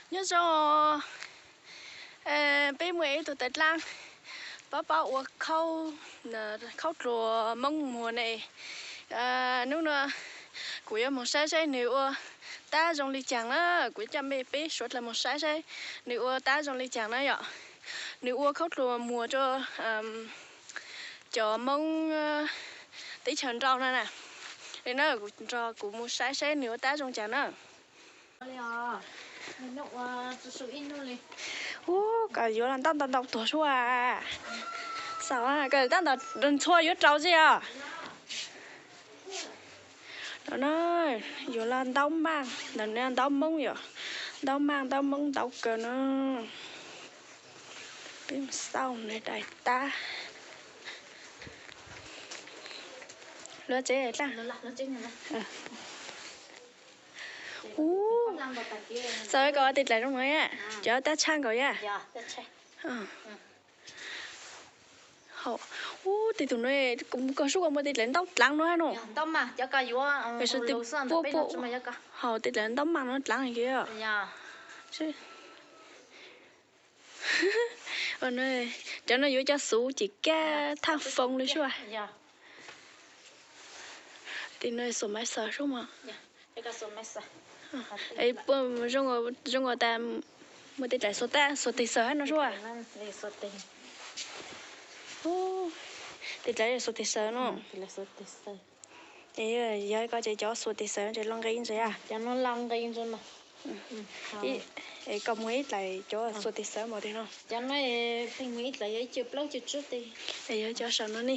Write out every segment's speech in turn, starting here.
Nyob zoo, peb muaj ib tug tawv dlaab paub paub ua khaub, khaub dluas Moob muag ne. Hnub no kuv yuav moog saib saib nwg ua tab zoo li caag na. Kuv coj mej peb suav dlawg moog saib saib nwg ua tab zoo li caag na yom. Nwg ua khaub dluas muag rua cov Moob teb chaws nrau na na. Li na kuv nrog kuv mus saib saib nwg ua tab zoo caag na. Ub, koj yuav los ntaub ntau ntau tuag sua. Xav koj tab tom ntxhua yuav rau xwb os. No na, yuav los ntaub maaj, ntawm no ntaub Moob yom, ntaub maaj ntaub Moob ntau kawg no. Peb mus xauj nws daim tab. Luag tsev dlaab. Ub, txawm koj ua tej dlaim zoo no, cov tab tshaj nkaus yom. Ub, tej tug no koj sub koj muaj tej dlaim ntaub dlaab no hab no. Puab puab hau tej dlaim ntaub maaj no dlaab kawg. Cov no yuav cov xuv cim kab thaaj foo li sua. Tej no xuas maiv xaws sub mas. Zoo nkaus tas muaj tej dlaim xuas tab xuas tig xaws hab no sub. Tej dlaim xuas tig xaws no. Yog koj ces cov xuas tig xaws ces loj nqi ntsis a. Koj muag ib dlaim cov xuas tig xaws mas tej no. Yog cov saum no ne.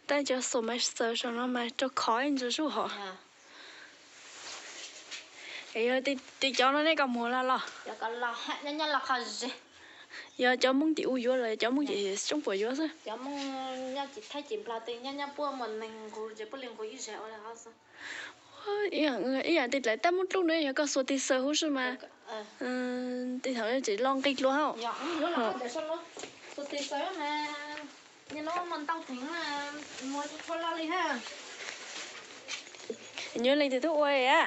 Tab cov xuas maiv xaws saum no mas rau khov ib ntsis sub hov. Yog tej cov no ne koj muag los los? Yog cov Moob cim ua yuav los cov Moob cim soob puam yuav xwb? Ib yaam tej dlaim tab muab dlub no yog koj xuas tig xaws huv si mas tej thaum tseem loj nqi dlua hab. Nyuaj leej twg tub ua a.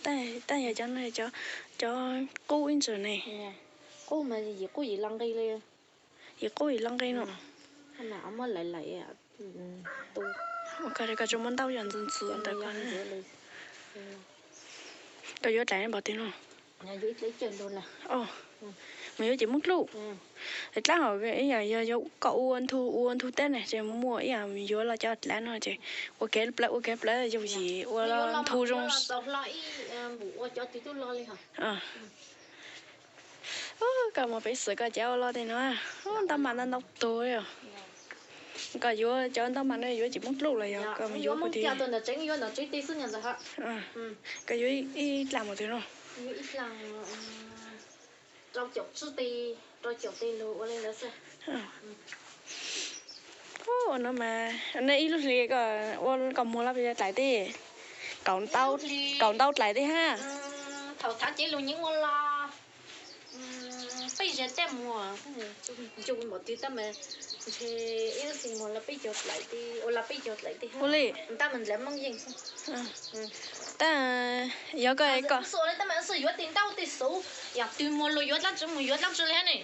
Tab yog cov no cov qub ib ntsis ne. Qub mas yim qub yim lo nqi li. Yim qub yim lo nqi no. Koj tsuas muab ntaub yog ntxwv ntxwv ntawm koj. Koj yuav dlaim npaum twg no? Mus yuav cim Moob dlub. Dlaab hov ib yaam yog koj ua ntug ua ntug teb ne ces muaj ib yaam yuav los cov dlaim no ces ua kev plawv ua kev plawv yooj yim ua ntug zoo. Koj mus pem xwm koj cav ua los tej no, ntaub mas ntau ntau tug. Koj yuav cov ntaub mas no yuav cim Moob dlub los yog koj mus yuav kuv twg? Koj yuav ib dlaim mus twg no? Ua no mas nej ib lub hli koj ua koj muag los pes tsawg dlaim teb? Kaum ntau dlaim teb hab. Thaum thav cev lug nyeem ua los peb zag tej muag, ncu npaum twg tab mas ntshe ib lub hli muag los peb caug dlaim teb, ua los peb caug dlaim teb hab. Tab mas dlaim Moob yeej xwb. Tab yog koj, tab mas xwb yuav tej ntaub tej xuv, yam twg muag luag yuav dlaab tsi mus yuav dlaab tsi li hab ne.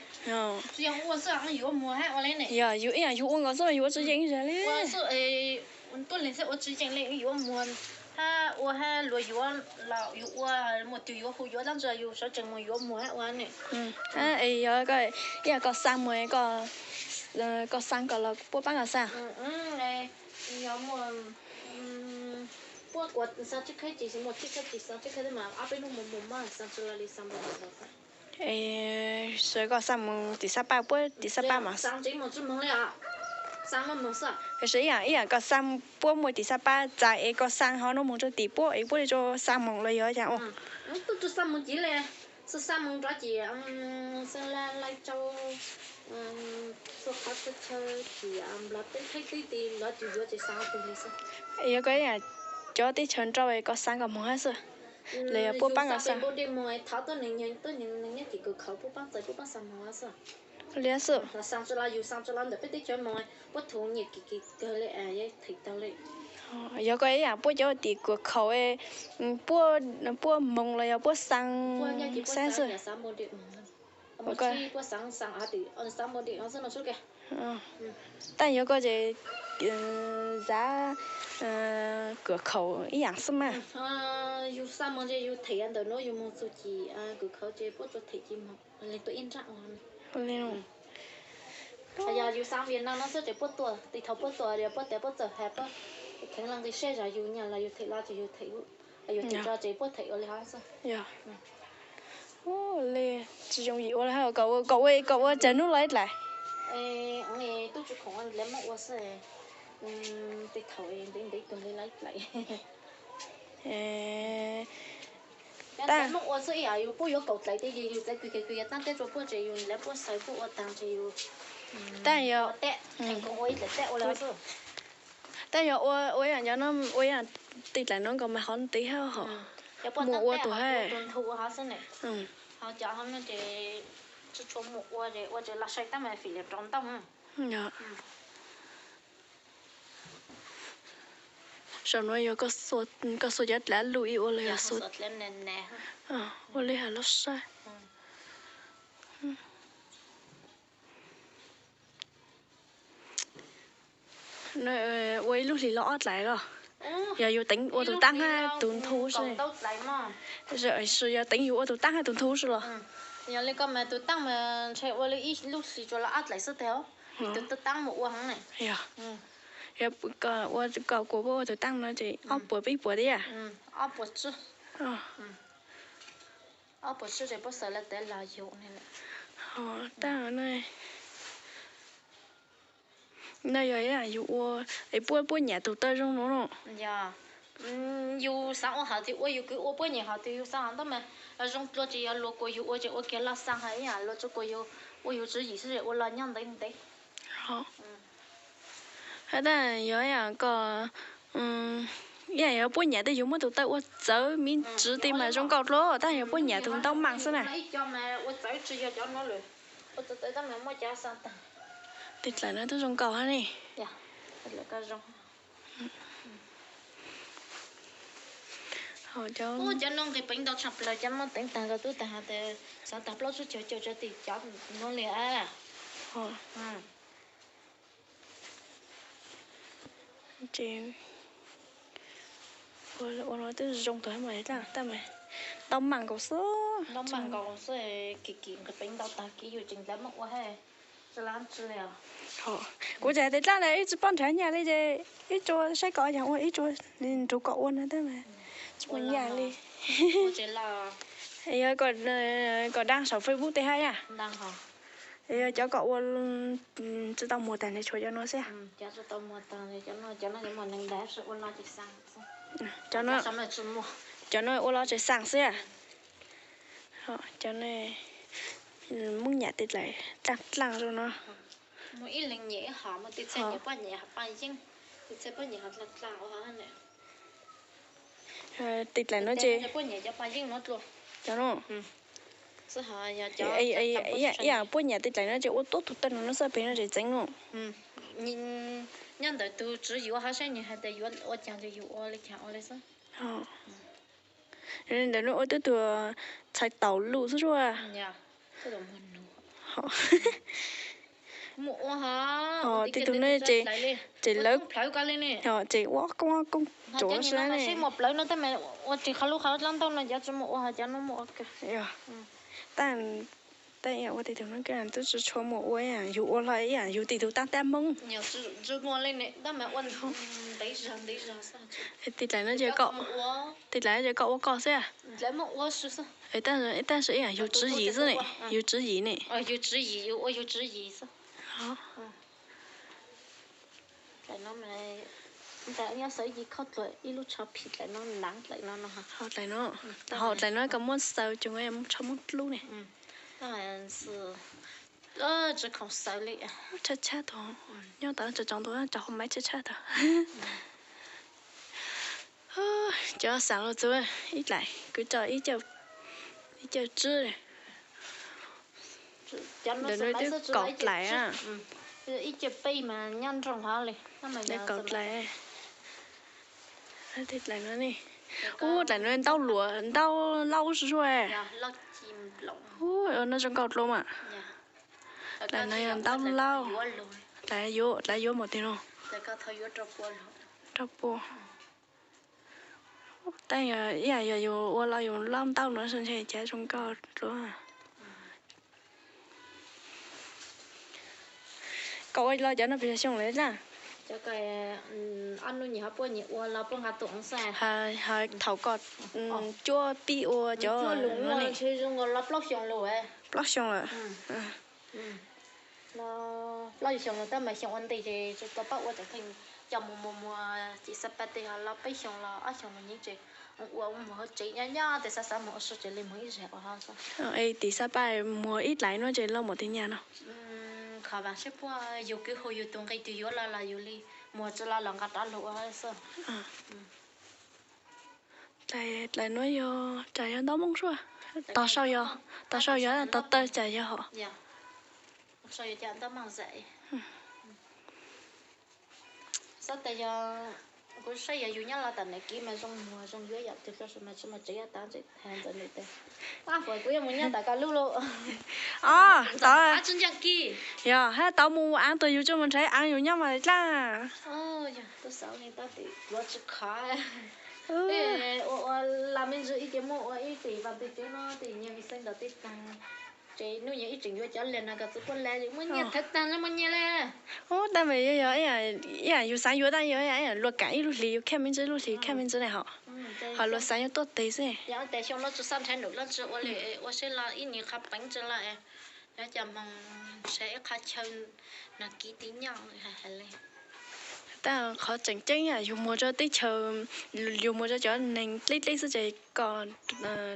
Tsuas yog ua xwb yuav muag hab ua li ne. Yog yus ib yaam yus ua nkaus xwb mas yus ua tsi yeej zag li. Tuab neeg xwb ua tsi yeej li, yuav muag hab ua hab luag yuav los yus ua, muaj twg yuav hu yuav dlaab tsi yus sawv tsees mus yuav muag hab ua ne. Yog ib yaam koj xaa muag, koj xaa koj los puab paab koj xaa? Yog muaj puab kuas xaa tsib qheb ces muaj tsib qheb ces xaa tsib qheb mas ob peb hnub mus mus mas xaa tsi los li xaa mus mus xaa. Sawv koj xaa mus tim xab paj puab tim xab paj mas. Tiam sis ib yaam koj xaa puab muaj tim xab paj txais es koj xaa ho nub moog rua tim puab es puab li rua xaa moos los yog cas ua? Tub tsi xaa moos civ li, xaa moos rov ces xaa la lai tsau, xua qhov chaw chaw ces nplog teb qheb teb tes nplog tus yuav ces xaa twg li xwb. Yog koj ib yaam cov teb chaws nrau koj xaa koj moog hab xwb, los yog puab paab koj xaa? Thov tuab neeg, tuab neeg nyob tim kawg khov puab paab txais puab paab xaa moog hab xwb. Li xwb. Los xaa tsi los yus xaa tsi los ntawm peb teb chaws Hmoob puab thuv nyiaj kim kim kawg li, yeej them tau li. Yog koj ib yaam puab cov tim kuam khaum, puab moog los yog puab xaa, puab xaa xwb. Puab xaa xwb. Tab yog koj ces zab kuam khaum ib yaam xwb mas. Yus xaa moog ces yus them ntawm nuav yus moog txug tim kuam khaum ces puab tsuas them ces moog le tuaj ib nrab ua. Yog yus xaa Vietnam no xwb ces puab tuaj, thaum puab tuaj puab tes puab txawm has puab kheev los nqi siab zog yus nyaj los yus them los ces yus them, yus them tso ces puab them ua li hov xwb. Li tsis zoo yim ua li hov, kom ua, kom ua tsawg nub los ib dlaim. Tub tsis khoom le muab ua xwb, tej thaum ntev ntev tug li los ib dlaim. Muab ua xwb ib yam yus puab yuav kaum dlaim ces yus txawv kws kws yog taab teb rua puab ces yus le puab xaws puab ua taag ces yus tab yog ua ib dlaim teb ua li xwb. Tab yog ua, ua ib yaam cov no, ua ib yaam tej dlaim no nkaus mas hov ntev hab hov, muaj ua tug hab. Tus ntug ua hov xwb ne. Hov cov hov no ces tsis tshua muaj ua, ua ces los sai tab mas fim li rau ntau. Saum nuav yog koj xuas cov dlav lug ib ua li yog xuas, ua li has lub saib. Ua ib lub hlis los ob dlaim los? Yog yus teev ua tus taab hab tus ntug xwb. Yog teev yus ua tus taab hab tus ntug xwb los? Yog li koj mas tus taab mas ntshe ua li ib lub hlis tsuas los ob dlaim xwb tag, tus taab mus ua heev ne. Yog, yog ua kom kuas puab ua tus taab no ces ob puas peb puas thiab. Ob puas tsib. Ob puas tsib ces puab xaws le tes los yug. Tab no yog yus ua es puab, puab nyam tus taw zoo no no. Yog yus xaav ua hov tes ua, yus kws ua puab nyam hov tes yus xaav hov ntau mas zoo dlua ces yog luag kuas yus ua ces ua kiag loj xaa hab ib yam luag tsi kuas yus ua yus tswv yim xwb es ua los nyob ntev ntev. Hab tab yog ib yam koj, ib yam yog puab nyam tes yus muab tus taw ua txawv me ntsis tej mas zoo nkauj dlua, tab yog puab nyam tus ntau mas xwb na. Tej dlaim no twb zoo nkauj hab ne. Cov no nqis peev ntau tshaj plaws, cov muab teev tag nkaus tub tag hov tes xav tag plaub tsib caug caug tso tim cov no li. Ces ua no twb zoo tag mas, tab mas ntau mas nkaus xwb. Ntau mas nkaus xwb, kim kim nqis peev ntau tag kiv yus tseem dlav muab ua hab. Kuv tseem hais tias dlaab na ib tsi paub nrhav nyaj li ces ib tsuas saib kom yog ua ib tsuas nrug kom ua no tab mas tsi muaj nyaj li. Yog kom daj saum Facebook tej hab yom. Yog cov kom ua tsi tau muag tag nrho tshuav cov no xwb. Cov no ua los tseem xaa xwb. Cov no muab nyam tej dlaim dlaaj dlaaj zoo no. Tej dlaim no ces cov no ib yam puab nyam tej dlaim no ces ua tuab tug taw no no xwb pem no tseem txeev no. Nyob ntawm tug tswv yim ua hov saib nwg hais tias yuav ua caag ces yus ua li caag ua li xwb. Ntawm no ua tub tug txhais taum lug xwb zuaj. Tej tug no ces lawv ces ua koob koob tsuav sab ne. Ua tseem qhov lub qhov dlaab ntau no cov tsi muaj ua hov cov no muaj ua kawg. Tab ua tej tug no twb tsi tshua muaj ua, yus ua los ib yam yus tej tug taab tab Hmoob. Tej dlaim no ces koj ua koj xwb. Tab sis ib yam yus tswv yim xwb ne, yus tswv yim ne. Dlaim no, ib lub tsho phim dlaim no, dlaim no, hau dlaim no koj muab xaws ces tsho muab dlub ne. Tsi khoom xaws li. Tshaj tshaj tug, nyob tod tso tsoov tug, tso hauv maiv tshaj tshaj tug. Cov xaam los txug ib dlaim, kuv tso ib cawg tsib. Ntawm no twb kaum dlaim a. Ib ce peb mas nyob nroog hov li. Kaum dlaim. Tej dlaim no ne. Ub, dlaim no ntaub luam ntaub laub zuj zuaj. Ub, no zoo nkauj dlua mas. Dlaim no yog ntaub laub. Dlaim yuav, dlaim yuav mus twg no? Rau pua. Tab yog ib yam yog yus ua los yus laub ntaub no ntshe cas zoo nkauj dlua. Koj ua los cov no pes tsawg xyoo lawm na? Thaum koj cuab pib ua cov no ne. Plaub xyoo lawm. Plaub xyoo lawm. Plaub xyoo lawm tab mas xyoo ua ntej ces tsis tau pab ua cov pheej coj mus muag muag tim Xab Paj tej ho los peb xyoo los ob xyoo los nyeej ces ua ua muag hauv tsev nyob nyob tes xav xav muag ua su tsev li muag ib zag ua ho xwb. Tim Xab Paj muag ib dlaim no ces los mus tib nyag no. Qhov vas seb puag yus kwv hu yus tus nqi twg yuav los los yus li muag tsis los los nqa rov lug ua xwb. Dlaim nuav yog, cas yog ntaub moob suab. Tog sau yog, tog sau yog, tog taw cas yog hom. Xav tas yog, kuv saib yog yus nyob los tom niam kiv mas zoo muag zoo yuav yam twg los mas tsis muaj tsev tas ntawm niam tes. Kuv yuav mus nyob tom koj lub lauj. Yog hab tau mus aav tuag yus tsuas mus nrhav aav yus nyob mas dlaab. Ua ua la me ntsis ib ce muaj ua ib tim vas ntug coob no tim nyias me xeeb ntawd tib tag. Ces hnub nyoog ib tseem yuav cov liag no kom txwv puab le muaj nyiaj thawv tag no muaj nyiaj le. Ub, tab mas yog ib yam yus xaav yuav tab yog luag kaam ib lub hlis yus khaj me ntsis, lub hlis khaj me ntsis ne hom. Ho luag xaav yuav tuaj tes xwb. Yog tes xyoo no tsis xav nrhav num laj tsi ua li, ua seb los ib nyuag qhov peev tsi lawm. Nyob cov hmoov nrhav ib qhov chaw no kiv tiv nyoj hais li. Tab qhov tseem ceeb yog yus muag rau teb chaws, yus muag rau cov neeg dleb dleb xwb ces kom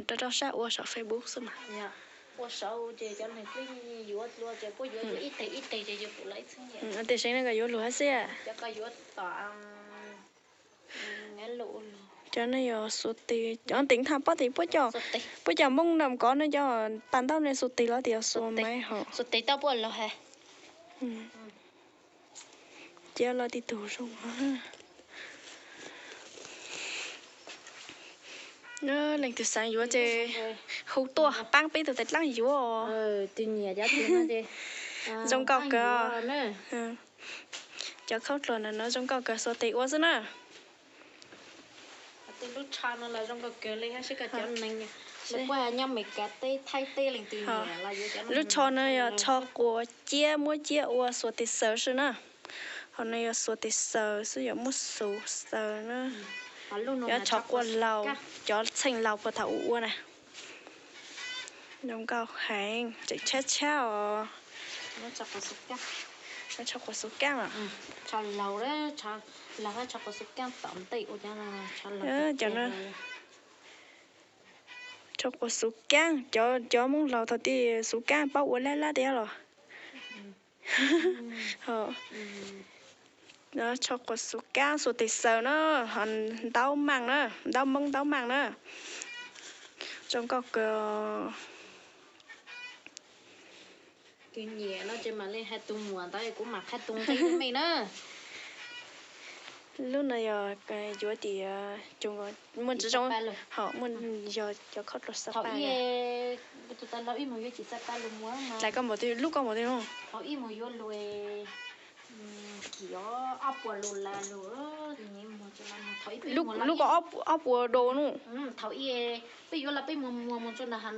rau rau sab ua saum Facebook xwb mas. Ua saud ces cov neeg dleb yuav dlua ces puab yuav ib teg ib teg ces yus pum lawv ib txhiab nyiam. Tiam sis no kom yuav luag hab xwb. Cov no yog xuas tes, cov teev tham pob tes puab cov, puab cov Moob Nram Kov no cov pas ntaub ne xuas tes los tias xuas maiv hom. Cia los tib tug zoo. Leej twg xaav yuav ces hu tuaj paab peb tug tais dlaab yuav. Zoo nkauj kawg. Cov khaub dluas no zoo nkauj kawg, xuas tes ua xwb na. Lub tsho no yog tsho quas ciab, muab ciab ua xuas tes xaws xwb na. Ho no yog xuas tes xaws xwb, yog muab xuas xaws na. Yog tsho quas laus, cov txheej laus puag thaum ub ua na. Zoo nkauj heev, tseem tshab tshab os. Tsho quas xuas kaab. Tsho quas xuas kaab, tsho quas xuas kaab, cov, cov Moob laus thaum twg xuas kaab paub ua lab lab tiag los. Tsho quas xuas kaab xuas tes xaws na, ho ntaub maaj na, ntaub Moob ntaub maaj na. Zoo nkauj kawg. Tus nyiam no ces mam li hais tus muam ntawd kuv mam qha tus nqi rau mej na. Lub no yog yuav tias muaj ntsis zoo, ho muaj yog cov khaub dluas Xab Paj. Lub koj mus twg no? Lub koj ob puas do no. Peb yuav los peb mus muag mus tso nram hav